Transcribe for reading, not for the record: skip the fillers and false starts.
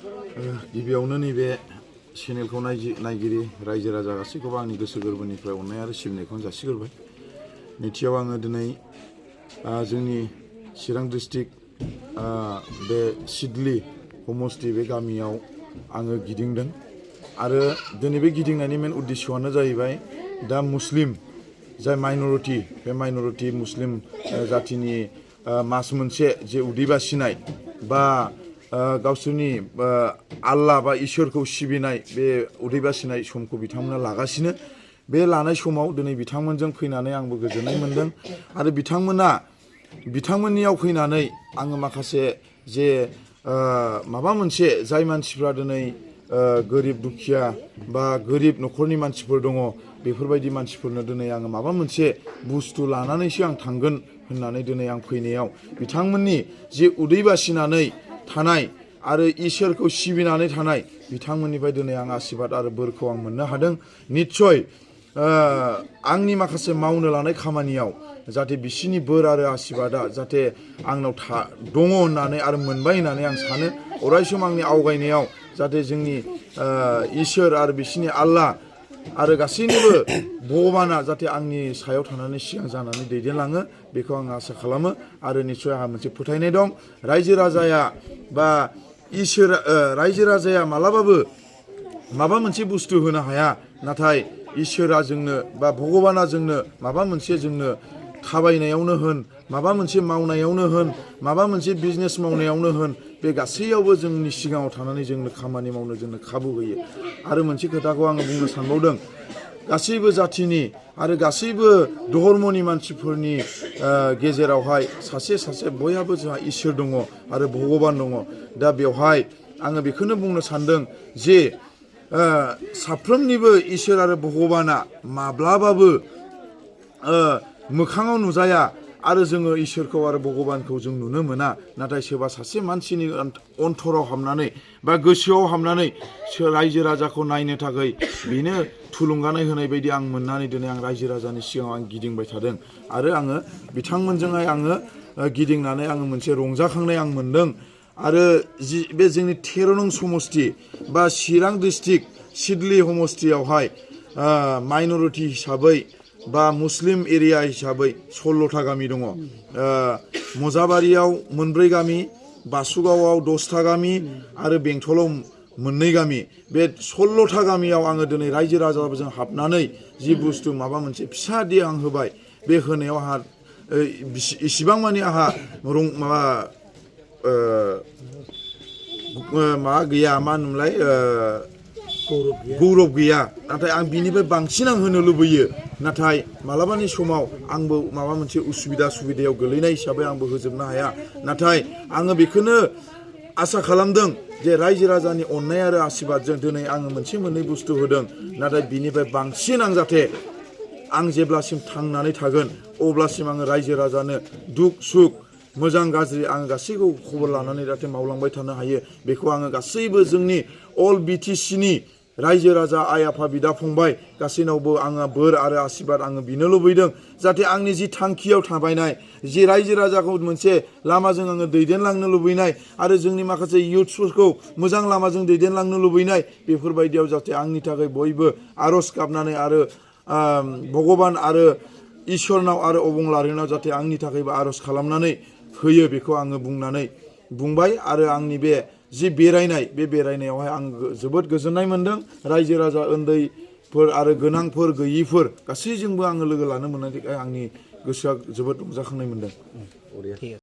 गिबियावनो नैबे चेनेलखौ नायगिरि रायजो राजा गासैखौबो आंनि गोसो गोरबोनिफ्राय अननाय आरो सिबिनायखौ जासिग्रोबाय। नैथियाव आङो दिनै जोंनि चिरां डिस्ट्रिक्ट बे सिडली समस्ति बे गामियाव आङो गिदिंदों आरो दिनै बे गिदिंनायनि मेन उद्देश्यआनो जाहैबाय दा मुस्लिम जाय माइनरिटि बे माइनरिटि मुस्लिम जातिनि मास मोनसे जे उदै बासिनाय बा गावसोरनि आल्लाह बा इसोरखौ सिबिनाय बे उदै बासिनाय समखौ बिथांमोना लागासिनो। बे लानाय समाव दिनै बिथांमोनजों फैनानै आंबो गोजोननाय मोनदों आरो बिथांमोननियाव फैनानै आङो माखासे जे माबा मोनसे जाय मानसिफ्रा दिनै गोरिब दुखिया बा गोरिब न'खरनि मानसिफोर दङ बेफोरबायदि मानसिफोरनो दिनै आङो माबा मोनसे बुस्थु लानानैसो आं थांगोन होननानै दिनै आं फैनायाव बिथांमोननि जे उदै बासिनानै थानाय आरो इसोरखौ सिबिनानै थानाय बिथांमोननिफ्राय दिनै आं आशीर्बाद आरो बोरखौ आं मोननो हादों। निस्सय आंनि माखासे मावनो लानाय खामानियाव जाहाथे बिसिनि बोर आरो आशीर्बादा जाहाथे आंनाव दङ होननानै आरो मोनबाय होननानै आं सानो। अरायसम आंनि आवगायनायाव जाहाथे जोंनि इसोर आरो बिसिनि आल्लाह आरो गासैनिबो भगबाना जाहाथे आंनि सायाव थानानै सिगां जानानै दैदेनलाङो बेखौ आं आसा खालामो आरो निस्सय आंहा मोनसे फोथायनाय दं। रायजो राजाया बा इसोर रायजो राजाया मालाबाबो माबा मोनसे बुस्थु होनो हाया, नाथाय इसोरा जोंनो बा भगबाना जोंनो माबा मोनसे जोंनो थाबायनायावनो होन, माबा मोनसे मावनायावनो होन, माबा मोनसे बिजनेस मावनायावनो होन, बे गासैयावबो जोंनि सिगाङाव थानानै जोंनो खामानि मावनो जोंनो खाबु होयो। आरो मोनसे खोथाखौ आङो बुंनो सानबावदों, गासैबो जाथिनि आरो गासैबो धर्मनि मानसिफोरनि गेजेरावहाय सासे बयहाबो जोंहा इसोर दङ आरो भगबान दङ। दा बेवहाय आङो बेखौनो बुंनो सानदों जे साफ्रोमनिबो इसोर आरो भगबाना माब्लाबाबो मोखाङाव नुजाया आरो जोङो इसोरखौ आरो भगबानखौ जों नुनो मोना, नाथाय सोरबा सासे मानसिनि अन्तराव हाबनानै बा गोसोआव हाबनानै रायजो राजाखौ नायनो थाखाय बेनो थुलुंगानाय होनाय बायदि आं मोननानै दिनै आं रायजो राजानि सिगाङाव आं गिदिंबाय थादों आरो आङो बिथांमोनजोंहाय आङो गिदिंनानै आङो मोनसे रंजाखांनाय आं मोनदों। आरो बे जोंनि 13 नं समस्ति बा चिरां डिस्ट्रिक्ट सिडली समस्तियावहाय माइनरिटि हिसाबै बा मुस्लिम एरिया हिसाबै 16था गामि दङ। मजाबारियाव 4 गामि, बासुगावआव 10था गामि आरो बेंटलाव 2 गामि। बे 16था गामियाव आङो दिनै रायजो राजाजों हाबनानै जि बुस्थु माबा मोनसे फिसा दे आं होबाय, बे होनायाव आंहा इसिबां मानि आंहा माबा गैया, मा होनोमोनलाय, गौरब गैया, नाथाय आं बिनिफ्राय बांसिन आं होनो लुबैयो। नाथाय मालाबानि समाव आंबो माबा मोनसे सुबिदायाव गोलैनाय हिसाबै आंबो होजोबनो हाया, नाथाय आङो बेखौनो आसा खालामदों जे रायजो राजानि अननाय आरो आशीर्बादजों दिनै आङो मोनसे मोननै बुस्थु होदों, नाथाय बिनिफ्राय बांसिन आं जाहाथे आं जेब्लासिम थांनानै थागोन अब्लासिम आङो रायजो राजानो दुख सुख मोजां गाज्रि आं गासैखौ खबर लानानै जाहाथे मावलांबाय थानो हायो, बेखौ आङो गासैबो जोंनि अल BTCनि रायजो राजा आइ आफा बिदा फंबाय गासैनावबो आङो बोर आरो आशीर्बाद आङो बिनो लुबैदों, जाहाथे आंनि जि थांखियाव थाबायनाय जि रायजो राजाखौ मोनसे लामाजों आङो दैदेनलांनो लुबैनाय आरो जोंनि माखासे इयुथ्सफोरखौ मोजां लामाजों दैदेनलांनो लुबैनाय, बेफोरबायदियाव जाहाथे आंनि थाखाय बयबो आर'ज गाबनानै आरो भगबान आरो इसोरनाव आरो अबंलारिनाव जाहाथे आंनि थाखायबो आर'ज खालामनानै होयो, बेखौ आङो बुंबाय। आरो आंनि बे जि बेरायनाय, बे बेरायनायावहाय आं जोबोद गोजोननाय मोनदों। रायजो राजा उन्दैफोर आरो गोनांफोर गैयिफोर गासैजोंबो आङो लोगो लानो मोननायखाय आंनि गोसोआ जोबोद रंजाखांनाय मोनदों।